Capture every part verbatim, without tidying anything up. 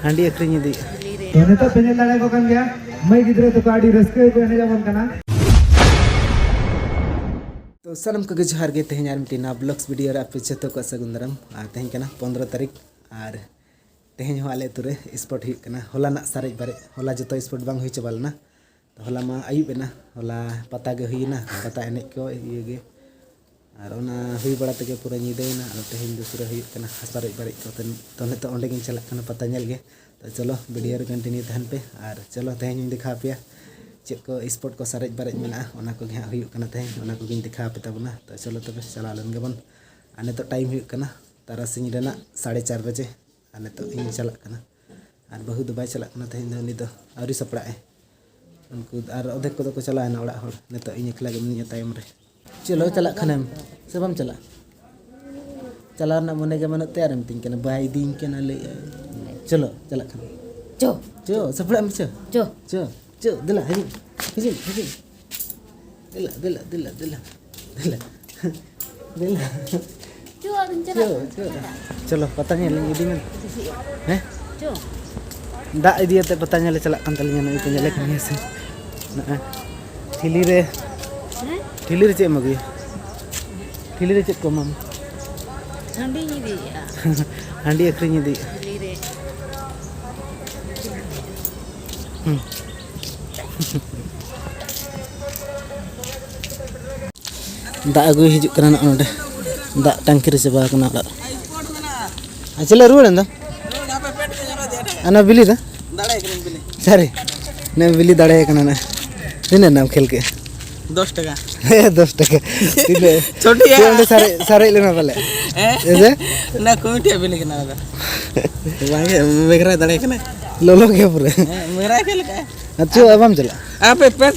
ᱦᱟᱺᱰᱤ ᱟᱹᱠᱷᱨᱤᱧ ᱤᱫᱤ᱾ ᱛᱚ, ᱱᱤᱛᱚᱜ ᱯᱮ ᱧᱮᱞ ᱫᱟᱲᱮᱭᱟᱠᱚ ᱠᱟᱱ ᱜᱮᱭᱟ, ᱢᱟᱹᱭ ᱜᱤᱫᱽᱨᱟᱹ ᱛᱟᱠᱚ ᱟᱹᱰᱤ ᱨᱟᱹᱥᱠᱟᱹ ᱜᱮᱠᱚ ᱮᱱᱮᱡ ᱟᱵᱚᱱ ᱠᱟᱱᱟ᱾ ᱛᱚ, ᱥᱟᱱᱟᱢ ᱠᱚᱜᱮ ᱡᱚᱦᱟᱨ ᱜᱮ᱾ ᱛᱮᱦᱮᱧ ᱟᱨ ᱢᱤᱫᱴᱤᱡ ᱱᱟᱣᱟ vlogs video ᱨᱮ ᱟᱯᱮ ᱡᱚᱛᱚ ᱠᱚᱣᱟᱜ ᱥᱟᱹᱜᱩᱱ ᱫᱟᱨᱟᱢ᱾ ᱟᱨ ᱛᱮᱦᱮᱧ ᱠᱟᱱᱟ ᱯᱚᱱᱫᱽᱨᱚ ᱛᱟᱹᱨᱤᱠᱷ, ᱟᱨ ᱛᱮᱦᱮᱧ ᱦᱚᱸ ᱟᱞᱮ ᱟᱹᱛᱩ ᱨᱮ sport ᱦᱩᱭᱩᱜ ᱠᱟᱱᱟ᱾ ᱦᱚᱞᱟᱱᱟᱜ ᱥᱟᱨᱮᱡ ᱵᱟᱨᱮᱡ, ᱦᱚᱞᱟ ᱡᱚᱛᱚ sport ᱵᱟᱝ ᱦᱩᱭ ᱪᱟᱵᱟ ᱞᱮᱱᱟ᱾ ᱛᱚ, ᱦᱚᱞᱟ ᱢᱟ ᱟᱹᱭᱩᱵ ᱮᱱᱟ, ᱦᱚᱞᱟ ᱯᱟᱛᱟ ᱜᱮ ᱦᱩᱭᱮᱱᱟ, ᱯᱟᱛᱟ ᱮᱱᱮᱡ ᱠᱚ ᱤᱭᱟᱹ ᱜᱮ᱾ ᱟᱨ ᱚᱱᱟ ᱦᱩᱭ ᱵᱟᱲᱟ ᱛᱮᱜᱮ ᱯᱩᱨᱟᱹ ᱧᱤᱫᱟᱹᱭᱮᱱᱟ᱾ ᱟᱫᱚ ᱛᱮᱦᱮᱧ ᱫᱚ ᱯᱩᱨᱟᱹ ᱦᱩᱭᱩᱜ ᱠᱟᱱᱟ ᱥᱟᱨᱮᱡ ᱵᱟᱨᱮᱡ ᱠᱚ᱾ ᱛᱚ, ᱛᱚ ᱱᱤᱛᱚᱜ ᱚᱸᱰᱮ ᱜᱤᱧ ᱪᱟᱞᱟᱜ ᱠᱟᱱᱟ ᱯᱟᱛᱟ ᱧᱮᱞ ᱜᱮ᱾ ᱛᱚ ᱪᱚᱞᱚ, video ᱨᱮ continue ᱛᱟᱦᱮᱱ ᱯᱮ᱾ ᱟᱨ ᱪᱚᱞᱚ, ᱛᱮᱦᱮᱧ ᱦᱚᱧ ᱫᱮᱠᱷᱟᱣ ᱟᱯᱮᱭᱟ ᱪᱮᱫ ᱠᱚ sport ᱠᱚ ᱥᱟᱨᱮᱡ ᱵᱟᱨᱮᱡ ᱢᱮᱱᱟᱜᱼᱟ, ᱚᱱᱟ ᱠᱚᱜᱮ ᱦᱟᱸᱜ ᱦᱩᱭᱩᱜ ᱠᱟᱱᱟ ᱛᱮᱦᱮᱧ, ᱚᱱᱟ ᱠᱚᱜᱮᱧ ᱫᱮᱠᱷᱟᱣ ᱟᱯᱮ ᱛᱟᱵᱚᱱᱟ᱾ ᱛᱚ ᱪᱚᱞᱚ ᱛᱚᱵᱮ, ᱪᱟᱞᱟᱣ ᱞᱮᱱ ᱜᱮᱵᱚᱱ᱾ ᱟᱨ ᱱᱤᱛᱚᱜ time ᱦᱩᱭᱩᱜ ᱠᱟᱱᱟ ᱛᱟᱨᱟᱥᱤᱧ ᱨᱮᱱᱟᱜ ᱥᱟᱲᱮ ᱪᱟᱨ ᱵᱟᱡᱮ᱾ ᱟᱨ ᱱᱤᱛᱚᱜ ᱤᱧ ᱪᱟᱞᱟᱜ ᱠᱟᱱᱟ᱾ ᱟᱨ ᱵᱟᱹᱦᱩ ᱫᱚ ᱵᱟᱭ ᱪᱟᱞᱟᱜ ᱠᱟᱱᱟ ᱛᱮᱦᱮᱧ ᱫᱚ, ᱩᱱᱤ ᱫᱚ ᱟᱹᱣᱨᱤ ᱥᱟᱯᱲᱟᱜ ᱟᱭ᱾ ᱩᱱᱠᱩ ᱟᱨ ᱚᱫᱷᱮᱠ ᱠᱚᱫᱚ ᱠᱚ ᱪᱟᱞᱟᱣᱮᱱᱟ ᱚᱲᱟᱜ ᱦᱚᱲ᱾ ᱱᱤᱛᱚᱜ ᱤᱧ ᱮᱠᱞᱟ ᱜᱮ ᱢᱤᱱᱟᱹᱧᱟ ᱛᱟᱭᱚᱢ ᱨᱮ᱾ ᱪᱚᱞᱚ, ᱪᱟᱞᱟᱜ ᱠᱷᱟᱱᱮᱢ ᱥᱮ ᱵᱟᱢ ᱪᱟᱞᱟᱜᱼᱟ? ᱪᱟᱞᱟᱣ ᱨᱮᱱᱟᱜ ᱢᱚᱱᱮ ᱜᱮ ᱵᱟᱹᱱᱩᱜ ᱛᱟᱭᱟ ᱟᱨ ᱢᱤᱛᱟᱹᱧ ᱠᱟᱱᱟ, "ᱵᱟᱭ ᱤᱫᱤᱧ ᱠᱟᱱᱟ", ᱞᱟᱹᱭᱮᱫᱼᱟᱭ᱾ ᱪᱚᱞᱚ, ᱪᱟᱞᱟᱜ ᱠᱷᱟᱱᱮᱢ᱾ ᱪᱚ᱾ ᱪᱚ, ᱥᱟᱯᱲᱟᱜ ᱢᱮ, ᱪᱚ᱾ ᱪᱚ᱾ ᱪᱚ, ᱪᱚ, ᱫᱮᱞᱟ, ᱦᱤᱡᱩᱜ, ᱦᱤᱡᱩᱜ, ᱦᱤᱡᱩᱜ᱾ ᱫᱮᱞᱟ, ᱫᱮᱞᱟ, ᱫᱮᱞᱟ, ᱫᱮᱞᱟ, ᱫᱮᱞᱟ᱾ ᱫᱮᱞᱟ᱾ ᱪᱚ, ᱟᱫᱚᱧ ᱪᱟᱞᱟᱜ ᱪᱚ, ᱠᱟᱱᱟ᱾ ᱪᱚ᱾ ᱪᱚᱞᱚ, ᱯᱟᱛᱟ ᱧᱮᱞ ᱞᱤᱧ ᱤᱫᱤ ᱢᱮ᱾ ᱦᱮᱸ? ᱪᱚ᱾ ᱫᱟᱜ ᱤᱫᱤᱭᱟᱛᱮ ᱯᱟᱛᱟ ᱧᱮᱞ ᱮ ᱪᱟᱞᱟᱜ ᱠᱟᱱ ᱛᱟᱹᱞᱤᱧᱟ, ᱱᱩᱭ ᱯᱮ ᱧᱮᱞᱮ ᱠᱟᱱ ᱜᱮᱭᱟ ᱥᱮ? ᱱᱚᱜᱼᱚᱭ᱾ ᱴᱷᱤᱞᱤ ᱨᱮ, ᱦᱮᱸ? ᱴᱷᱤᱞᱤ ᱨᱮ ᱪᱮᱫ ᱮᱢ ᱟᱹᱜᱩᱭᱟ? ᱴᱷᱤᱞᱤ ᱨᱮ ᱪᱮᱫ ᱠᱚ ᱮᱢᱟᱢᱟ? ᱦᱟᱺᱰᱤᱧ ᱤᱫᱤᱭᱮᱫᱼᱟ᱾ ᱦᱟᱺᱰᱤ ᱟᱹᱠᱷᱨᱤᱧ ᱤᱫᱤᱭᱮᱫᱼᱟ᱾ ᱴᱷᱤᱞᱤ ᱨᱮ᱾ ᱦᱩᱸ᱾ ᱫᱟᱜ ᱟᱹᱜᱩᱭ ᱦᱤᱡᱩᱜ ᱠᱟᱱᱟ ᱱᱚᱜᱼᱚ ᱱᱚᱰᱮ᱾ ᱫᱟᱜ ᱴᱟᱝᱠᱤ ᱨᱮ ᱪᱟᱵᱟ ᱟᱠᱟᱱᱟ ᱚᱲᱟᱜ ᱨᱮ᱾ ᱟᱨ ᱪᱮᱫ ᱞᱮ ᱨᱩᱣᱟᱹᱲ ᱮᱱ ᱫᱚ? ᱟᱨ ᱱᱚᱣᱟ ᱵᱤᱞᱤ ᱫᱚ? ᱥᱟᱹᱨᱤ? ᱱᱚᱣᱟ ᱵᱤᱞᱤ ᱫᱟᱲᱮ ᱠᱟᱱᱟ ᱱᱟ᱾ ᱛᱤᱱᱟᱹᱜ ᱨᱮᱱᱟᱜ ᱮᱢ ᱠᱷᱮᱞ ᱠᱮᱫᱼᱟ? ᱫᱚᱥ ᱴᱟᱠᱟ᱾ ᱦᱮᱸ, ᱫᱚᱥ ᱴᱟᱠᱟ᱾ ᱛᱤᱱᱟᱹᱜ? ᱪᱷᱳᱴᱤ ᱪᱮᱫ ᱭᱟ᱾ ᱚᱸᱰᱮ ᱥᱟᱨᱮᱡ, ᱥᱟᱨᱮᱡ ᱞᱮᱱᱟ ᱯᱟᱞᱮ? ᱦᱮᱸ? ᱦᱮᱸ ᱥᱮ? ᱚᱱᱟ ᱠᱚᱢᱤᱴᱤᱭᱟᱜ ᱵᱤᱞᱤ ᱠᱟᱱᱟ ᱚᱱᱟ ᱫᱚ᱾ ᱵᱟᱝ ᱜᱮ, ᱢᱮᱜᱽᱨᱟ ᱫᱟᱲᱮ ᱠᱟᱱᱟ᱾ ᱞᱚᱞᱚ ᱜᱮ ᱯᱩᱨᱟᱹ᱾ ᱦᱮᱸ, ᱢᱮᱜᱽᱨᱟ ᱠᱷᱮᱞ ᱠᱟᱜᱼᱟ᱾ ᱟᱨ ᱪᱮᱫ ᱟᱨ ᱵᱟᱢ ᱪᱟᱞᱟᱜᱼᱟ? ᱟᱯᱮ ᱯᱮ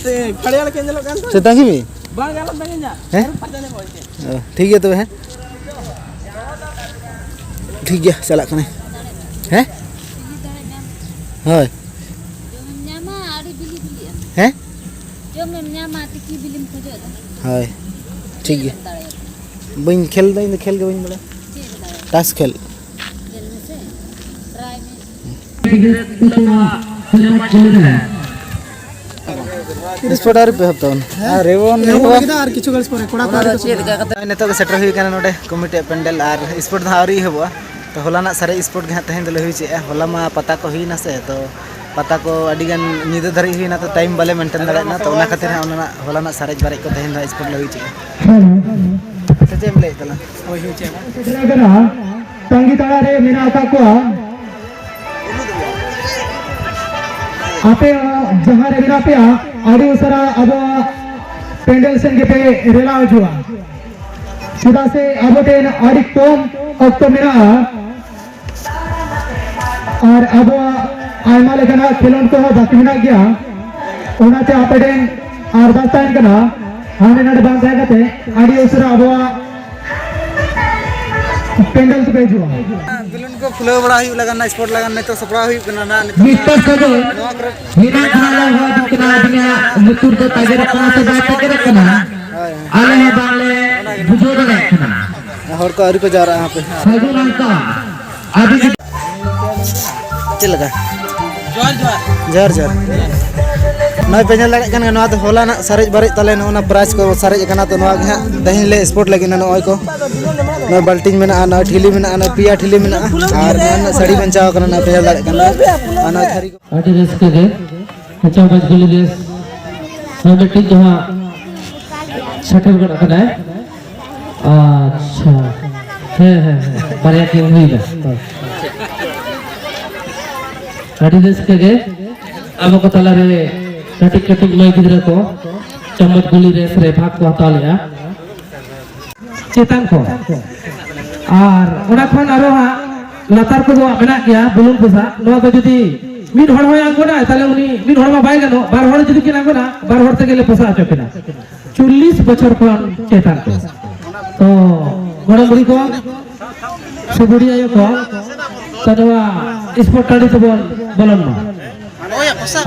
ᱯᱷᱟᱲᱤᱭᱟ ᱞᱮᱠᱟ ᱧᱮᱞᱚᱜ ᱠᱟᱱ ᱫᱚ᱾ ᱥᱮᱛᱟᱝ ᱜᱮ ᱢᱤᱫ? ᱵᱟᱝ ᱜᱟᱱᱚᱜ ᱛᱟᱹᱞᱤᱧᱟ᱾ ᱦᱮᱸ? ᱟᱹᱨᱩᱵ ᱯᱷᱟᱨᱪᱟ ᱧᱚᱜᱚᱜ ᱟᱹᱧ ᱪᱮ᱾ ᱚ, ᱴᱷᱤᱠ ᱜᱮᱭᱟ ᱛᱚᱵᱮ, ᱦᱮᱸ? ᱴᱷᱤᱠ ᱜᱮᱭᱟ, ᱪᱟᱞᱟᱜ ᱠᱟᱹᱱᱟᱹᱧ᱾ ᱦᱮᱸ? ᱦᱳᱭ᱾ ᱡᱚᱢᱮᱢ ᱧᱟᱢᱟ, ᱟᱹᱰᱤ ᱵᱤᱞᱤ ᱵᱤᱞᱤᱜᱼᱟ᱾ ᱦᱮᱸ? ᱡᱚᱢᱮᱢ ᱧᱟᱢᱟ, ᱛᱤᱠᱤ ᱵᱤᱞᱤᱢ ᱠᱷᱚᱡᱚᱜ ᱫᱚ᱾ ᱦᱳᱭ, ᱴᱷᱤᱠ ᱜᱮᱭᱟ᱾ ᱪᱮᱫ ᱮᱢ ᱫᱟᱲᱮᱭᱟᱜᱼᱟ? ᱵᱟᱹᱧ ᱠᱷᱮᱞ ᱫᱟ, ᱤᱧ ᱫᱚ ᱠᱷᱮᱞ ᱜᱮ ᱵᱟᱹᱧ ᱵᱟᱲᱟᱭᱟ᱾ ᱪᱮᱫ ᱮᱢ ᱫᱟᱲᱮᱭᱟᱜᱼᱟ? ᱛᱟᱥ ᱠᱷᱮᱞ᱾ ᱧᱮᱞ ᱢᱮᱥᱮ, try ᱢᱮ᱾ ᱥᱯᱳᱨᱴ ᱟᱹᱣᱨᱤ ᱯᱮ ᱮᱦᱚᱵ ᱛᱟᱵᱚᱱ? ᱟᱹᱣᱨᱤ ᱵᱚᱱ ᱮᱦᱚᱵ ᱮᱦᱚᱵᱟ᱾ ᱠᱮᱫᱟ ᱟᱨ ᱠᱤᱪᱷᱩ ᱜᱷᱟᱹᱲᱤᱡ ᱯᱚᱨᱮ ᱠᱚᱲᱟ ᱠᱚ ᱟᱹᱣᱨᱤ ᱠᱚ ᱥᱮᱴᱮᱨᱚᱜᱼᱟ᱾ ᱱᱤᱛᱚᱜ ᱜᱮ ᱥᱮᱴᱮᱨ ᱦᱩᱭ ᱠᱟᱱᱟ ᱱᱚᱰᱮ ᱠᱚᱢᱤᱴᱤᱭᱟᱜ ᱯᱮᱱᱰᱮᱞ, ᱟᱨ ᱥᱯᱳᱨᱴ ᱫᱚ ᱦᱟᱸᱜ ᱟᱹᱣᱨᱤ ᱮᱦᱚᱵᱚᱜᱼᱟ᱾ ᱛᱚ ᱦᱚᱞᱟᱱᱟᱜ ᱥᱟᱨᱮᱡ ᱥᱯᱳᱨᱴ ᱜᱮ ᱦᱟᱸᱜ ᱛᱮᱦᱮᱧ ᱫᱚᱞᱮ ᱦᱩᱭ ᱦᱚᱪᱚᱭᱮᱫᱼᱟ᱾ ᱦᱚᱞᱟ ᱢᱟ ᱯᱟᱛᱟ ᱠᱚ ᱦᱩᱭᱱᱟ ᱥᱮ, ᱛᱚ ᱯᱟᱛᱟ ᱠᱚ ᱟᱹᱰᱤ ᱜᱟᱱ ᱧᱤᱫᱟᱹ ᱫᱷᱟᱹᱨᱤᱡ ᱦᱩᱭᱱᱟ, ᱛᱚ ᱴᱟᱭᱤᱢ ᱵᱟᱞᱮ ᱢᱮᱱᱴᱮᱱ ᱫᱟᱲᱮᱭᱟᱜ ᱠᱟᱱᱟ, ᱛᱚ ᱚᱱᱟ ᱠᱷᱟᱹᱛᱤᱨ ᱦᱟᱸᱜ ᱚᱱᱟ ᱦᱚᱞᱟᱱᱟᱜ ᱥᱟᱨᱮᱡ ᱵᱟᱨᱮᱡ ᱠᱚ ᱛᱮᱦᱮᱧ ᱫᱚ ᱦᱟᱸᱜ ᱥᱯᱳᱨᱴ ᱞᱮ ᱦᱩᱭ ᱦᱚᱪᱚᱭᱮᱫᱼᱟ᱾ ᱥᱮ ᱪᱮᱫ ᱮᱢ ᱞᱟᱹᱭᱮᱫ ᱛᱟᱞᱟᱝ? ᱦᱳᱭ, ᱦᱳᱭ, ᱪᱮᱫ ᱦᱚᱸ ᱵᱟᱝ᱾ ᱥᱮᱴᱮᱨ ᱟᱠᱟᱱᱟ, ᱛᱟᱺᱜᱤ ᱛᱟᱲᱟ ᱨᱮ ᱢᱮᱱᱟᱜ ᱟᱠᱟᱫ ᱠᱚᱣᱟ᱾ ᱟᱯᱮ ᱦᱚᱸ ᱡᱟᱦᱟᱸ ᱨᱮ ᱢᱮᱱᱟᱜ ᱯᱮᱭᱟ, ᱟᱹᱰᱤ ᱩᱥᱟᱹᱨᱟ ᱟᱵᱚᱣᱟᱜ ᱯᱮᱱᱰᱮᱞ ᱥᱮᱱ ᱜᱮᱯᱮ ᱨᱮᱞᱟ ᱦᱤᱡᱩᱜᱼᱟ, ᱪᱮᱫᱟᱜ ᱥᱮ ᱟᱵᱚ ᱴᱷᱮᱱ ᱟᱹᱰᱤ ᱠᱚᱢ ᱚᱠᱛᱚ ᱢᱮᱱᱟᱜᱼᱟ᱾ ᱟᱨ ᱟᱵᱚᱣᱟᱜ ᱟᱭᱢᱟ ᱞᱮᱠᱟᱱᱟᱜ ᱠᱷᱮᱞᱳᱸᱰ ᱠᱚᱦᱚᱸ ᱵᱟᱹᱠᱤ ᱢᱮᱱᱟᱜ ᱜᱮᱭᱟ᱾ ᱚᱱᱟᱛᱮ ᱟᱯᱮ ᱴᱷᱮᱱ ᱟᱨᱫᱟᱥ ᱛᱟᱦᱮᱱ ᱠᱟᱱᱟ, ᱦᱟᱸᱰᱮ ᱱᱟᱰᱮ ᱵᱟᱝ ᱛᱟᱦᱮᱸ ᱠᱟᱛᱮ ᱟᱹᱰᱤ ᱩᱥᱟᱹᱨᱟ ᱟᱵᱚᱣᱟᱜ ᱯᱮᱱᱰᱮᱞ ᱛᱮᱯᱮ ᱦᱤᱡᱩᱜᱼᱟ᱾ ᱵᱮᱞᱩᱱ ᱠᱚ ᱯᱷᱩᱞᱟᱹᱣ ᱵᱟᱲᱟ ᱦᱩᱭᱩᱜ ᱞᱟᱜᱟᱜ ᱠᱟᱱᱟ, ᱥᱯᱳᱨᱴ ᱞᱟᱜᱟᱜ ᱠᱟᱱᱟ, ᱱᱤᱛᱚᱜ ᱥᱟᱯᱲᱟᱣ ᱦᱩᱭᱩᱜ ᱠᱟᱱᱟ ᱱᱟᱜ᱾ ᱱᱤᱛᱚᱜ ᱢᱤᱫᱴᱟᱝ ᱠᱟᱛᱮ ᱱᱚᱣᱟ ᱠᱚᱨᱮ ᱢᱮᱱᱟᱜ ᱫᱷᱟᱨᱟ ᱞᱮ ᱦᱚᱦᱚ ᱟᱹᱜᱩ ᱠᱟᱱᱟ, ᱟᱹᱵᱤᱱᱟᱜ ᱞᱩᱛᱩᱨ ᱫᱚ ᱛᱟᱜᱮᱨᱚᱜ ᱠᱟᱱᱟ ᱥᱮ ᱵᱟᱭ ᱛᱟᱜᱮᱨᱚᱜ ᱠᱟᱱᱟ? ᱦᱳᱭ᱾ ᱟᱞᱮ ᱦᱚᱸ ᱵᱟᱝᱞᱮ ᱵᱩᱡᱷᱟᱹᱣ ᱫᱟᱲᱮᱭᱟᱜ ᱠᱟᱱᱟ᱾ ᱦᱚᱲ ᱠᱚ ᱟᱹᱣᱨᱤ ᱠᱚ ᱡᱟᱣᱨᱟᱜᱼᱟ ᱦᱟᱯᱮ᱾ ᱥᱟᱹᱜᱩᱱ ᱟᱢ ᱛᱟᱢ᱾ ᱟᱹᱰᱤ ᱪᱮᱫ ᱞᱮᱠᱟ? ᱡᱚᱦᱟᱨ, ᱡᱚᱦᱟᱨ᱾ ᱡᱚᱦᱟᱨ, ᱡᱚᱦᱟᱨ᱾ ᱱᱚᱜᱼᱚᱭ ᱯᱮ ᱧᱮᱞ ᱫᱟᱲᱮᱭᱟᱜ ᱠᱟᱱ ᱜᱮᱭᱟ, ᱱᱚᱣᱟ ᱫᱚ ᱦᱚᱞᱟᱱᱟᱜ ᱥᱟᱨᱮᱡ ᱵᱟᱨᱮᱡ ᱛᱟᱞᱮ, ᱱᱚᱜᱼᱚ ᱱᱟ ᱯᱨᱟᱭᱤᱡᱽ ᱠᱚ ᱥᱟᱨᱮᱡ ᱟᱠᱟᱱᱟ᱾ ᱛᱚ ᱱᱚᱣᱟ ᱜᱮ ᱦᱟᱸᱜ ᱛᱮᱦᱮᱧ ᱞᱮ ᱥᱯᱳᱨᱴ ᱞᱟᱹᱜᱤᱫ᱾ ᱱᱚᱜᱼᱚᱭ ᱠᱚ, ᱱᱚᱣᱟ ᱵᱟᱞᱴᱤᱱ ᱢᱮᱱᱟᱜᱼᱟ, ᱱᱚᱣᱟ ᱴᱷᱤᱞᱤ ᱢᱮᱱᱟᱜᱼᱟ, ᱱᱚᱣᱟ ᱯᱮᱭᱟ ᱴᱷᱤᱞᱤ ᱢᱮᱱᱟᱜᱼᱟ, ᱟᱨ ᱱᱚᱣᱟ ᱨᱮᱱᱟᱜ ᱥᱟᱹᱲᱤ ᱵᱟᱧᱪᱟᱣ ᱟᱠᱟᱱᱟ, ᱱᱚᱣᱟ ᱯᱮ ᱧᱮᱞ ᱫᱟᱲᱮᱭᱟᱜ ᱠᱟᱱ ᱜᱮᱭᱟ᱾ ᱟᱨ ᱱᱚᱣᱟ ᱛᱷᱟᱹᱨᱤ ᱠᱚ᱾ ᱟᱹᱰᱤ ᱨᱟᱹᱥᱠᱟᱹ ᱜᱮ᱾ ᱟᱪᱪᱷᱟ, ᱵᱟᱡᱽ ᱜᱩᱞᱤ ᱨᱮᱥ ᱦᱚᱸ ᱢᱤᱫᱴᱤᱡ ᱫᱚ ᱦᱟᱸᱜ ᱥᱮᱴᱮᱨ ᱜᱚᱫ ᱟᱠᱟᱱᱟᱭ᱾ ᱟᱪᱪᱷᱟ, ᱦᱮᱸ, ᱦᱮᱸ, ᱦᱮᱸ, ᱵᱟᱨᱭᱟ ᱠᱤᱱ ᱦᱩᱭᱱᱟ᱾ ᱟᱹᱰᱤ ᱨᱟᱹᱥᱠᱟᱹ ᱜᱮ᱾ ᱟᱵᱚ ᱠᱚ ᱛᱟᱞᱟᱨᱮ ᱠᱟᱹᱴᱤᱡ ᱠᱟᱹᱴᱤᱡ ᱢᱟᱹᱭ ᱜᱤᱫᱽᱨᱟᱹ ᱠᱚ ᱪᱟᱢᱚᱪ ᱜᱩᱞᱤ ᱨᱮᱥ ᱨᱮ ᱵᱷᱟᱜᱽ ᱠᱚ ᱦᱟᱛᱟᱣ ᱞᱮᱫᱼᱟ᱾ ᱪᱮᱛᱟᱱ ᱠᱚ᱾ ᱟᱨ ᱚᱱᱟ ᱠᱷᱚᱱ ᱟᱨᱚ ᱦᱟᱸᱜ ᱞᱟᱛᱟᱨ ᱠᱚᱫᱚ ᱢᱮᱱᱟᱜ ᱜᱮᱭᱟ ᱵᱩᱞᱩᱝ ᱯᱚᱥᱟᱜ᱾ ᱱᱚᱣᱟ ᱫᱚ ᱡᱩᱫᱤ ᱢᱤᱫ ᱦᱚᱲ ᱦᱚᱸᱭ ᱟᱬᱜᱚᱱᱟ, ᱛᱟᱦᱞᱮ ᱩᱱᱤ ᱢᱤᱫ ᱦᱚᱲ ᱢᱟ ᱵᱟᱭ ᱜᱟᱱᱚᱜ, ᱵᱟᱨ ᱦᱚᱲ ᱡᱩᱫᱤ ᱠᱤᱱ ᱟᱬᱜᱚᱱᱟ, ᱵᱟᱨ ᱦᱚᱲ ᱛᱮᱜᱮ ᱞᱮ ᱯᱚᱥᱟᱜ ᱦᱚᱪᱚ ᱠᱤᱱᱟ᱾ ᱪᱚᱞᱞᱤᱥ ᱵᱚᱪᱷᱚᱨ ᱠᱷᱚᱱ ᱪᱮᱛᱟᱱ ᱠᱚ᱾ ᱛᱚ ᱜᱚᱲᱚᱢ ᱵᱩᱲᱦᱤ ᱠᱚ ᱥᱮ ᱵᱩᱲᱦᱤ ᱟᱭᱳ ᱠᱚ, ᱛᱚ ᱱᱚᱣᱟ ᱥᱯᱳᱨᱴ ᱴᱟᱺᱰᱤ ᱛᱮᱵᱚᱱ ᱵᱚᱞᱚᱱ ᱢᱟ᱾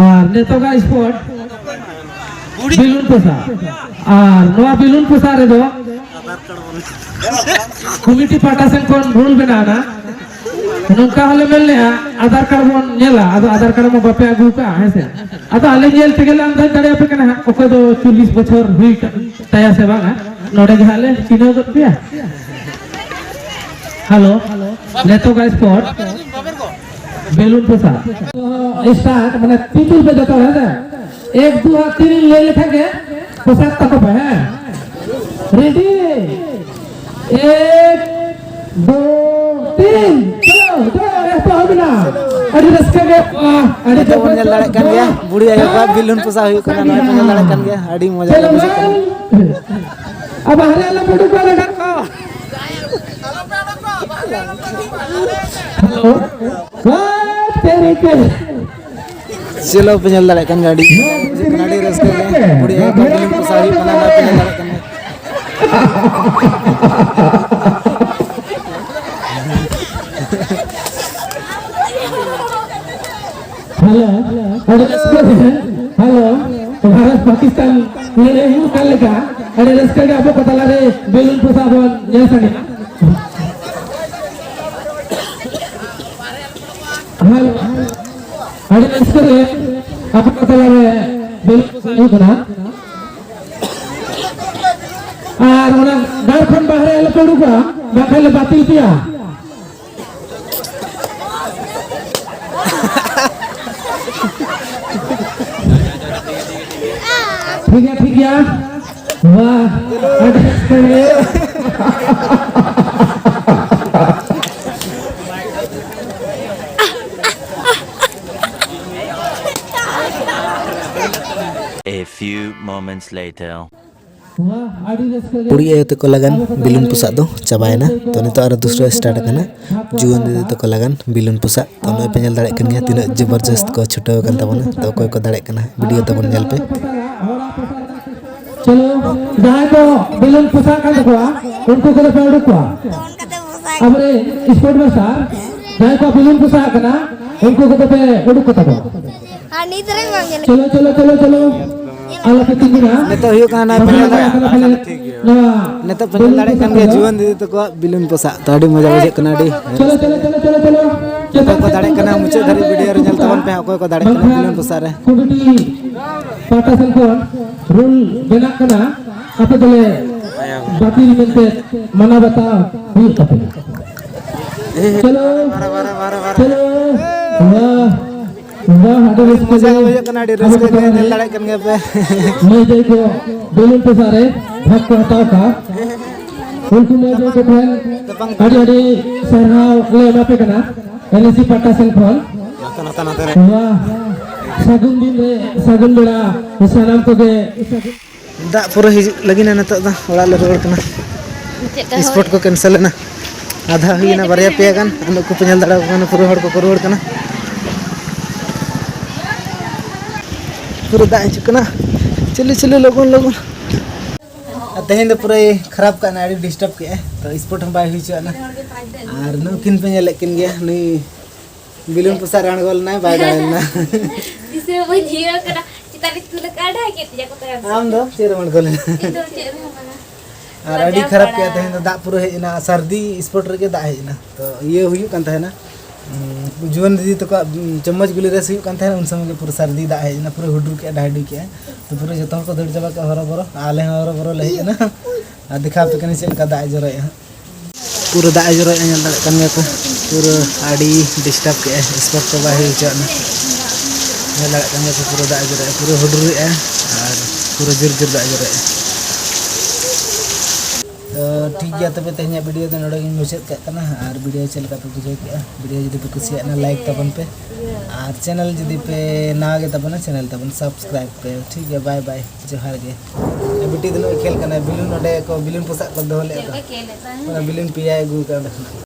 ᱟᱨ ᱱᱤᱛᱚᱜᱟᱜ ᱥᱯᱳᱨᱴ ᱵᱮᱞᱩᱱ ᱯᱚᱥᱟᱜ᱾ ᱟᱨ ᱱᱚᱣᱟ ᱵᱮᱞᱩᱱ ᱯᱚᱥᱟᱜ ᱨᱮᱫᱚ ᱠᱚᱢᱤᱴᱤ ᱯᱟᱦᱴᱟ ᱥᱮᱱ ᱠᱷᱚᱱ ᱨᱩᱞ ᱢᱮᱱᱟᱜᱼᱟ᱾ ᱱᱚᱝᱠᱟ ᱦᱚᱸᱞᱮ ᱢᱮᱱ ᱞᱮᱜᱼᱟ, ᱟᱫᱷᱟᱨ ᱠᱟᱨᱰ ᱵᱚᱱ ᱧᱮᱞᱟ, ᱟᱫᱚ ᱟᱫᱷᱟᱨ ᱠᱟᱨᱰ ᱢᱟ ᱵᱟᱯᱮ ᱟᱹᱜᱩ ᱠᱟᱜᱼᱟ, ᱦᱮᱸ ᱥᱮ? ᱟᱫᱚ ᱟᱞᱮ ᱧᱮᱞ ᱛᱮᱜᱮ ᱞᱮ ᱟᱱᱫᱟᱡᱽ ᱫᱟᱲᱮᱭᱟᱯᱮ ᱠᱟᱱᱟ ᱦᱟᱸᱜ, ᱚᱠᱚᱭ ᱫᱚ ᱪᱚᱞᱞᱤᱥ ᱵᱚᱪᱷᱚᱨ ᱦᱩᱭ ᱠᱟᱱ ᱛᱟᱭᱟ ᱥᱮ ᱵᱟᱝᱟ᱾ ᱱᱚᱰᱮ ᱜᱮ ᱦᱟᱸᱜ ᱞᱮ ᱪᱤᱱᱦᱟᱹᱣ ᱜᱚᱫ ᱯᱮᱭᱟ᱾ ᱦᱮᱞᱳ, ᱱᱤᱛᱚᱜᱟᱜ ᱥᱯᱚᱴ ᱵᱮᱞᱩᱱ ᱯᱚᱥᱟ᱾ ᱥᱴᱟᱨᱴ, ᱢᱟᱱᱮ ᱛᱤ ᱛᱩᱞ ᱯᱮ ᱡᱚᱛᱚ, ᱦᱮᱸ ᱥᱮ? ᱮᱠ, ᱫᱩ ᱟᱨ ᱛᱤᱱ ᱞᱟᱹᱭ ᱞᱮᱠᱷᱟᱱ ᱜᱮ ᱯᱚᱥᱟᱫ ᱛᱟᱠᱚ ᱯᱮ, ᱦᱮᱸ? ᱨᱮᱰᱤ? ᱮᱠ, ᱫᱩ, ᱛᱤᱱ, ᱪᱚᱞᱚ, ᱪᱚᱞᱚ, ᱮᱛᱚᱦᱚᱵ ᱮᱱᱟ᱾ ᱟᱹᱰᱤ ᱨᱟᱹᱥᱠᱟᱹ ᱜᱮ, ᱟᱹᱰᱤ ᱱᱤᱛᱚᱜ ᱵᱚᱱ ᱧᱮᱞ ᱫᱟᱲᱮᱭᱟᱜ ᱠᱟᱱ ᱜᱮᱭᱟ, ᱵᱩᱲᱦᱤ ᱟᱭᱳ ᱠᱚᱣᱟᱜ ᱵᱮᱞᱩᱱ ᱯᱚᱥᱟᱜ ᱦᱩᱭᱩᱜ ᱠᱟᱱᱟ, ᱱᱚᱣᱟ ᱯᱮ ᱧᱮᱞ ᱫᱟᱲᱮᱭᱟᱜ ᱠᱟᱱ ᱜᱮᱭᱟ, ᱟᱹᱰᱤ ᱢᱚᱡᱟ ᱜᱮ ᱵᱩᱡᱷᱟᱹᱜ ᱠᱟᱱᱟ᱾ ᱟᱵᱟᱨ ᱦᱟᱨᱮ ᱟᱞᱚ ᱯᱮ ᱩᱰᱩᱠ ᱠᱚᱣᱟ ᱱᱚᱰᱮ ᱠᱷᱚᱱ᱾ ᱦᱮᱞᱳ᱾ ᱵᱟᱥ, ᱛᱮᱨᱮ ᱛᱮᱨᱮ᱾ ᱪᱮᱞᱳ ᱯᱮ ᱧᱮᱞ ᱫᱟᱲᱮᱭᱟᱜ ᱠᱟᱱ ᱜᱮᱭᱟ, ᱟᱹᱰᱤ ᱢᱚᱡᱟ ᱵᱩᱡᱷᱟᱹᱜ ᱠᱟᱱᱟ, ᱟᱹᱰᱤ ᱨᱟᱹᱥᱠᱟᱹ ᱜᱮ᱾ ᱵᱩᱲᱦᱤ ᱟᱭᱳ ᱠᱚᱣᱟᱜ ᱵᱮᱞᱩᱱ ᱯᱚᱥᱟᱜ ᱦᱩᱭᱩᱜ ᱠᱟᱱᱟ, ᱱᱚᱣᱟ ᱯᱮ ᱧᱮᱞ ᱫᱟᱲᱮᱭᱟᱜ ᱠᱟᱱ ᱜᱮᱭᱟ᱾ ᱦᱮᱞᱳ, ᱟᱹᱰᱤ ᱨᱟᱹᱥᱠᱟᱹ ᱜᱮ᱾ ᱦᱮᱞᱳ, ᱵᱷᱟᱨᱚᱛ ᱯᱟᱠᱤᱥᱛᱟᱱ ᱞᱟᱹᱲᱦᱟᱹᱭ ᱦᱩᱭᱩᱜ ᱠᱟᱱ ᱞᱮᱠᱟ, ᱟᱹᱰᱤ ᱨᱟᱹᱥᱠᱟᱹ ᱜᱮ ᱟᱵᱚ ᱠᱚ ᱛᱟᱞᱟᱨᱮ ᱵᱮᱞᱩᱱ ᱯᱚᱥᱟᱜ ᱵᱚᱱ ᱧᱮᱞ ᱥᱟᱸᱜᱮᱭᱟ᱾ ᱦᱮᱞᱳ, ᱟᱹᱰᱤ ᱨᱟᱹᱥᱠᱟᱹ ᱜᱮ ᱟᱵᱚ ᱠᱚ ᱛᱟᱞᱟᱨᱮ ᱵᱮᱞᱩᱱ ᱯᱚᱥᱟᱜ ᱦᱩᱭᱩᱜ ᱠᱟᱱᱟ᱾ ᱟᱨ ᱚᱱᱟ ᱜᱟᱲ ᱠᱷᱚᱱ ᱵᱟᱦᱨᱮ ᱟᱞᱚᱯᱮ ᱩᱰᱩᱠᱚᱜᱼᱟ, ᱵᱟᱝᱠᱷᱟᱱ ᱞᱮ ᱵᱟᱹᱛᱤᱞ ᱯᱮᱭᱟ᱾ ᱴᱷᱤᱠ ᱜᱮᱭᱟ, ᱴᱷᱤᱠ ᱜᱮᱭᱟ᱾ ᱵᱟᱦ, ᱟᱹᱰᱤ ᱨᱟᱹᱥᱠᱟᱹ ᱜᱮ᱾ A few moments later. ᱵᱟᱦ, ᱟᱹᱰᱤ ᱨᱟᱹᱥᱠᱟᱹ ᱜᱮ᱾ ᱠᱩᱲᱤ ᱟᱭᱳ ᱛᱟᱠᱚ ᱞᱟᱜᱟᱱ ᱵᱮᱞᱩᱱ ᱯᱚᱥᱟᱜ ᱫᱚ ᱪᱟᱵᱟᱭᱮᱱᱟ᱾ ᱛᱚ, ᱱᱤᱛᱚᱜ ᱟᱨᱚ ᱫᱩᱥᱨᱟ ᱥᱴᱟᱨᱴ ᱟᱠᱟᱱᱟ᱾ ᱡᱩᱣᱟᱹᱱ ᱫᱤᱫᱤ ᱛᱟᱠᱚ ᱞᱟᱜᱟᱱ ᱵᱮᱞᱩᱱ ᱯᱚᱥᱟᱜ᱾ ᱛᱚ, ᱱᱚᱜᱼᱚᱭ ᱯᱮ ᱧᱮᱞ ᱫᱟᱲᱮᱭᱟᱜ ᱠᱟᱱ ᱜᱮᱭᱟ, ᱛᱤᱱᱟᱹᱜ ᱡᱚᱵᱚᱨᱡᱚᱥᱛ ᱠᱚ ᱪᱷᱩᱴᱟᱹᱣ ᱟᱠᱟᱱ ᱛᱟᱵᱚᱱᱟ᱾ ᱛᱚ, ᱚᱠᱚᱭ ᱠᱚ ᱫᱟᱲᱮᱭᱟᱜ ᱠᱟᱱᱟ, ᱵᱷᱤᱰᱤᱭᱳ ᱛᱟᱵᱚᱱ ᱧᱮᱞ ᱯᱮ᱾ ᱪᱚᱞᱚ, ᱡᱟᱦᱟᱸᱭ ᱠᱚ ᱵᱮᱞᱩᱱ ᱯᱚᱥᱟᱜ ᱠᱟᱱ ᱛᱟᱠᱚᱣᱟ, ᱩᱱᱠᱩ ᱠᱚᱫᱚ ᱯᱮ ᱩᱰᱩᱠ ᱠᱚᱣᱟ᱾ ᱟᱵᱚᱨᱮᱱ ᱥᱯᱳᱨᱴ ᱢᱟᱥᱴᱟᱨ, ᱡᱟᱦᱟᱸᱭ ᱠᱚ ᱵᱮᱞᱩᱱ ᱯᱚᱥᱟᱜ ᱠᱟᱱᱟ, ᱩᱱᱠᱩ ᱠᱚᱫᱚ ᱯᱮ ᱩᱰᱩᱠ ᱠᱚ ᱛᱟᱠᱚᱣᱟ᱾ ᱟᱨ ᱱᱤᱛ ᱨᱮ ᱵᱟᱝ ᱧᱮᱞᱚᱜ ᱪᱚᱞᱚ, ᱪᱚᱞᱚ, ᱪᱚᱞᱚ, ᱪᱚᱞᱚ᱾ ᱟᱞᱚᱯᱮ ᱛᱤᱸᱜᱩᱱᱟ᱾ ᱱᱤᱛᱚᱜ ᱦᱩᱭᱩᱜ ᱠᱟᱱᱟ ᱱᱟᱭ ᱵᱟᱯᱞᱟ ᱯᱮᱲᱟ ᱫᱟᱲᱮᱭᱟᱜ ᱠᱟᱱᱟ ᱯᱟᱞᱮ᱾ ᱱᱚᱣᱟ ᱱᱤᱛᱚᱜ ᱯᱮ ᱧᱮᱞ ᱫᱟᱲᱮᱭᱟᱜ ᱠᱟᱱ ᱜᱮᱭᱟ ᱡᱩᱣᱟᱹᱱ ᱫᱤᱫᱤ ᱛᱟᱠᱚᱣᱟᱜ ᱵᱤᱞᱩᱱ ᱯᱚᱥᱟᱜ, ᱛᱚ ᱟᱹᱰᱤ ᱢᱚᱡᱟ ᱵᱩᱡᱷᱟᱹᱜ ᱠᱟᱱᱟ, ᱟᱹᱰᱤ ᱪᱚᱞᱚ, ᱪᱚᱞᱚ, ᱪᱚᱞᱚ, ᱪᱚᱞᱚ᱾ ᱚᱠᱚᱭ ᱠᱚ ᱫᱟᱲᱮᱭᱟᱜ ᱠᱟᱱᱟ ᱢᱩᱪᱟᱹᱫ ᱫᱷᱟᱹᱨᱤᱡ ᱵᱷᱤᱰᱤᱭᱳ ᱨᱮ ᱧᱮᱞ ᱛᱟᱵᱚᱱ ᱯᱮ, ᱚᱠᱚᱭ ᱠᱚ ᱫᱟᱲᱮᱭᱟᱜ ᱠᱟᱱᱟ ᱵᱟᱝᱠᱷᱟᱱ ᱵᱤᱞᱩᱱ ᱯᱚᱥᱟᱜ ᱨᱮ᱾ ᱠᱚᱢᱤᱴᱤ ᱯᱟᱦᱴᱟ ᱥᱮᱱ ᱠᱷᱚᱱ ᱨᱩᱞ ᱵᱮᱱᱟᱜ ᱠᱟᱱᱟ, ᱟᱯᱮ ᱫᱚᱞᱮ ᱵᱟᱹᱛᱤᱞ ᱢᱮᱱᱛᱮ ᱢᱟᱱᱟᱣ ᱵᱟᱛᱟᱣ ᱦᱩᱭᱩᱜ ᱛᱟᱯᱮᱭᱟ᱾ ᱪᱚᱞᱚ, ᱪᱚᱞᱚ, ᱵᱟᱦ᱾ ᱵᱟᱦ, ᱟᱹᱰᱤ ᱨᱟᱹᱥᱠᱟᱹ ᱢᱚᱡᱟ ᱜᱮ ᱜᱮ᱾ ᱵᱩᱡᱷᱟᱹᱜ ᱠᱟᱱᱟ, ᱟᱹᱰᱤ ᱟᱵᱚ ᱨᱟᱹᱥᱠᱟᱹ ᱠᱚ ᱜᱮ ᱛᱟᱞᱟ ᱧᱮᱞ ᱨᱮ ᱫᱟᱲᱮᱭᱟᱜ ᱠᱟᱱ ᱜᱮᱭᱟ ᱯᱮ᱾ ᱢᱟᱹᱭ ᱫᱟᱹᱭ ᱠᱚ ᱵᱮᱞᱩᱱ ᱯᱚᱥᱟᱜ ᱨᱮ ᱵᱷᱟᱜᱽ ᱠᱚ ᱦᱟᱛᱟᱣ ᱠᱟᱜᱼᱟ᱾ ᱩᱱᱠᱩ ᱢᱟᱹᱭ ᱫᱟᱹᱭ ᱠᱚ ᱴᱷᱮᱱ ᱟᱹᱰᱤ ᱟᱹᱰᱤ ᱥᱟᱨᱦᱟᱣ ᱞᱮ ᱮᱢᱟ ᱯᱮ ᱠᱟᱱᱟ ᱮᱱ ᱮᱥ ᱥᱤ ᱯᱟᱦᱴᱟ ᱥᱮᱱ ᱠᱷᱚᱱ᱾ ᱱᱟᱛᱮ, ᱱᱟᱛᱮ, ᱱᱟᱛᱮ ᱨᱮ᱾ ᱱᱚᱣᱟ ᱥᱟᱹᱜᱩᱱ ᱫᱤᱱ ᱨᱮ ᱥᱟᱹᱜᱩᱱ ᱵᱮᱲᱟ ᱥᱟᱱᱟᱢ ᱠᱚᱜᱮ᱾ ᱫᱟᱜ ᱯᱩᱨᱟᱹ ᱦᱤᱡᱩᱜ ᱞᱟᱹᱜᱤᱫ ᱱᱤᱛᱚᱜ ᱫᱚ ᱚᱲᱟᱜ ᱞᱮ ᱨᱩᱣᱟᱹᱲ ᱠᱟᱱᱟ᱾ ᱪᱮᱫ ᱞᱮᱠᱟ ᱦᱚᱭ? ᱥᱯᱚᱴ ᱠᱚ ᱠᱮᱱᱥᱮᱞ ᱮᱱᱟ, ᱟᱫᱷᱟ ᱦᱩᱭᱮᱱᱟ, ᱵᱟᱨᱭᱟ ᱯᱮᱭᱟ ᱜᱟᱱ᱾ ᱟᱨ ᱱᱩᱠᱩ ᱯᱮ ᱧᱮᱞ ᱫᱟᱲᱮᱭᱟᱠᱚ ᱠᱟᱱᱟ, ᱯᱩᱨᱟᱹ ᱦᱚᱲ ᱠᱚᱠᱚ ᱨᱩᱣᱟᱹᱲ ᱠᱟᱱᱟ᱾ ᱯᱩᱨᱟᱹ ᱫᱟᱜ ᱦᱤᱡᱩᱜ ᱠᱟᱱᱟ, ᱪᱤᱞᱤ ᱪᱤᱞᱤ ᱞᱚᱜᱚᱱ ᱞᱚᱜᱚᱱ᱾ ᱟᱨ ᱛᱮᱦᱮᱧ ᱫᱚ ᱯᱩᱨᱟᱹᱭ ᱠᱷᱟᱨᱟᱯ ᱠᱟᱜ ᱱᱟ, ᱟᱹᱰᱤ ᱰᱤᱥᱴᱟᱨᱵ ᱠᱮᱜᱼᱟᱭ, ᱛᱚ ᱥᱯᱚᱴ ᱦᱚᱸ ᱵᱟᱭ ᱦᱩᱭ ᱦᱚᱪᱚᱣᱟᱜ ᱱᱟ᱾ ᱟᱨ ᱱᱩᱠᱤᱱ ᱯᱮ ᱧᱮᱞᱮᱫ ᱠᱤᱱ ᱜᱮᱭᱟ, ᱱᱩᱭ ᱵᱤᱞᱩᱱ ᱯᱚᱥᱟᱜ ᱨᱮ ᱟᱬᱜᱚ ᱞᱮᱱᱟᱭ, ᱵᱟᱭ ᱫᱟᱲᱮ ᱞᱮᱱᱟ᱾ ᱫᱤᱥᱟᱹ ᱵᱟᱹᱧ ᱦᱤᱭᱟᱹ ᱠᱟᱱᱟ᱾ ᱪᱮᱛᱟᱱ ᱨᱮ ᱛᱩᱞᱟᱹ ᱠᱟᱜ ᱰᱷᱟᱭ ᱠᱮᱫ ᱛᱤᱧᱟ ᱠᱚ ᱛᱟᱭᱚᱢ ᱥᱮᱫ᱾ ᱟᱢ ᱫᱚ ᱪᱮᱫ ᱨᱮᱢ ᱟᱬᱜᱚ ᱞᱮᱱᱟ? ᱤᱧ ᱫᱚ ᱪᱮᱫ ᱨᱮᱦᱚᱸ ᱵᱟᱝᱟ᱾ ᱟᱨ ᱟᱹᱰᱤ ᱞᱟᱡᱟᱣ ᱠᱷᱟᱨᱟᱯ ᱯᱟᱲᱟ᱾ ᱠᱮᱜᱼᱟ ᱛᱮᱦᱮᱧ ᱫᱚ, ᱫᱟᱜ ᱯᱩᱨᱟᱹ ᱦᱮᱡ ᱮᱱᱟ, ᱥᱟᱹᱨᱫᱤ ᱥᱯᱚᱴ ᱨᱮᱜᱮ ᱫᱟᱜ ᱦᱮᱡ ᱮᱱᱟ᱾ ᱛᱚ ᱤᱭᱟᱹ ᱦᱩᱭᱩᱜ ᱠᱟᱱ ᱛᱟᱦᱮᱱᱟ, ᱩᱸ, ᱡᱩᱣᱟᱹᱱ ᱫᱤᱫᱤ ᱛᱟᱠᱚᱣᱟᱜ, ᱩᱸ, ᱪᱟᱢᱚᱪ ᱜᱩᱞᱤ ᱨᱮᱥ ᱦᱩᱭᱩᱜ ᱠᱟᱱ ᱛᱟᱦᱮᱱᱟ, ᱩᱱ ᱥᱚᱢᱚᱭ ᱜᱮ ᱯᱩᱨᱟᱹ ᱥᱟᱹᱨᱫᱤ ᱫᱟᱜ ᱦᱮᱡ ᱮᱱᱟ, ᱯᱩᱨᱟᱹ ᱦᱩᱰᱩᱨ ᱠᱮᱜᱼᱟ, ᱰᱟᱦᱰᱩ ᱠᱮᱜᱼᱟ᱾ ᱛᱚ ᱯᱩᱨᱟᱹ ᱡᱚᱛᱚ ᱦᱚᱲ ᱠᱚ ᱫᱟᱹᱲ ᱪᱟᱵᱟ ᱠᱮᱜᱼᱟ, ᱦᱚᱨᱚ ᱵᱚᱨᱚ, ᱟᱞᱮ ᱦᱚᱸ ᱦᱚᱨᱚ ᱵᱚᱨᱚ ᱞᱮ ᱦᱮᱡ ᱮᱱᱟ᱾ ᱟᱨ ᱫᱮᱠᱷᱟᱣ ᱟᱯᱮ ᱠᱟᱹᱱᱟᱹᱧ ᱪᱮᱫ ᱞᱮᱠᱟ ᱫᱟᱜ ᱮ ᱡᱚᱨᱚᱭᱮᱜᱼᱟ ᱦᱟᱸᱜ᱾ ᱯᱩᱨᱟᱹ ᱫᱟᱜ ᱮ ᱡᱚᱨᱚᱭᱮᱜᱼᱟ, ᱧᱮᱞ ᱫᱟᱲᱮᱭᱟᱜ ᱠᱟᱱ ᱜᱮᱭᱟ ᱯᱮ, ᱯᱩᱨᱟᱹ ᱟᱹᱰᱤ ᱰᱤᱥᱴᱟᱵᱽ ᱠᱮᱜᱼᱟᱭ, ᱥᱯᱚᱴ ᱠᱚ ᱵᱟᱭ ᱦᱩᱭ ᱦᱚᱪᱚᱣᱟᱜ ᱱᱟ᱾ ᱧᱮᱞ ᱫᱟᱲᱮᱭᱟᱜ ᱠᱟᱱ ᱜᱮᱭᱟ ᱯᱮ, ᱯᱩᱨᱟᱹ ᱫᱟᱜ ᱮ ᱡᱚᱨᱚᱭᱮᱜᱼᱟ, ᱯᱩᱨᱟᱹ ᱦᱩᱰᱩᱨᱮᱜᱼᱟ ᱟᱨ ᱯᱩᱨᱟᱹ ᱡᱳᱨ ᱡᱳᱨ ᱫᱟᱜ ᱮ ᱡᱚᱨᱚᱭᱮᱜᱼᱟ᱾ ᱛᱚ ᱴᱷᱤᱠ ᱜᱮᱭᱟ, ᱛᱚᱵᱮ ᱛᱮᱦᱮᱧᱟᱜ ᱵᱷᱤᱰᱤᱭᱳ ᱫᱚ ᱱᱚᱰᱮ ᱜᱤᱧ ᱢᱩᱪᱟᱹᱫ ᱠᱟᱜ ᱠᱟᱱᱟ᱾ ᱟᱨ ᱵᱷᱤᱰᱤᱭᱳ ᱪᱮᱫ ᱞᱮᱠᱟ ᱯᱮ ᱵᱩᱡᱷᱟᱹᱣ ᱠᱮᱜᱼᱟ, ᱵᱷᱤᱰᱤᱭᱳ ᱡᱩᱫᱤ ᱯᱮ ᱠᱩᱥᱤᱭᱟᱜ ᱱᱟ, ᱞᱟᱭᱤᱠ ᱛᱟᱵᱚᱱ ᱯᱮ, ᱟᱨ ᱪᱮᱱᱮᱞ ᱡᱩᱫᱤ ᱯᱮ ᱱᱟᱣᱟ ᱜᱮ ᱛᱟᱵᱚᱱᱟ, ᱪᱮᱱᱮᱞ ᱛᱟᱵᱚᱱ ᱥᱟᱵᱥᱠᱨᱟᱭᱤᱵᱽ ᱯᱮ᱾ ᱴᱷᱤᱠ ᱜᱮᱭᱟ, ᱵᱟᱭ ᱵᱟᱭ, ᱡᱚᱦᱟᱨ ᱜᱮ᱾ ᱵᱤᱴᱤ ᱫᱚ ᱱᱚᱜᱼᱚᱭ ᱠᱷᱮᱞ ᱠᱟᱱᱟᱭ, ᱵᱮᱞᱩᱱ ᱚᱸᱰᱮ ᱠᱚ ᱵᱮᱞᱩᱱ ᱯᱚᱥᱟᱜ ᱠᱚ ᱫᱚᱦᱚ ᱞᱮᱫ ᱠᱚ, ᱚᱱᱟ ᱵᱮᱞᱩᱱ ᱯᱮᱭᱟᱭ ᱟᱹᱜᱩ ᱠᱟᱜᱼᱟ ᱚᱸᱰᱮ ᱠᱷᱚᱱᱟᱜ᱾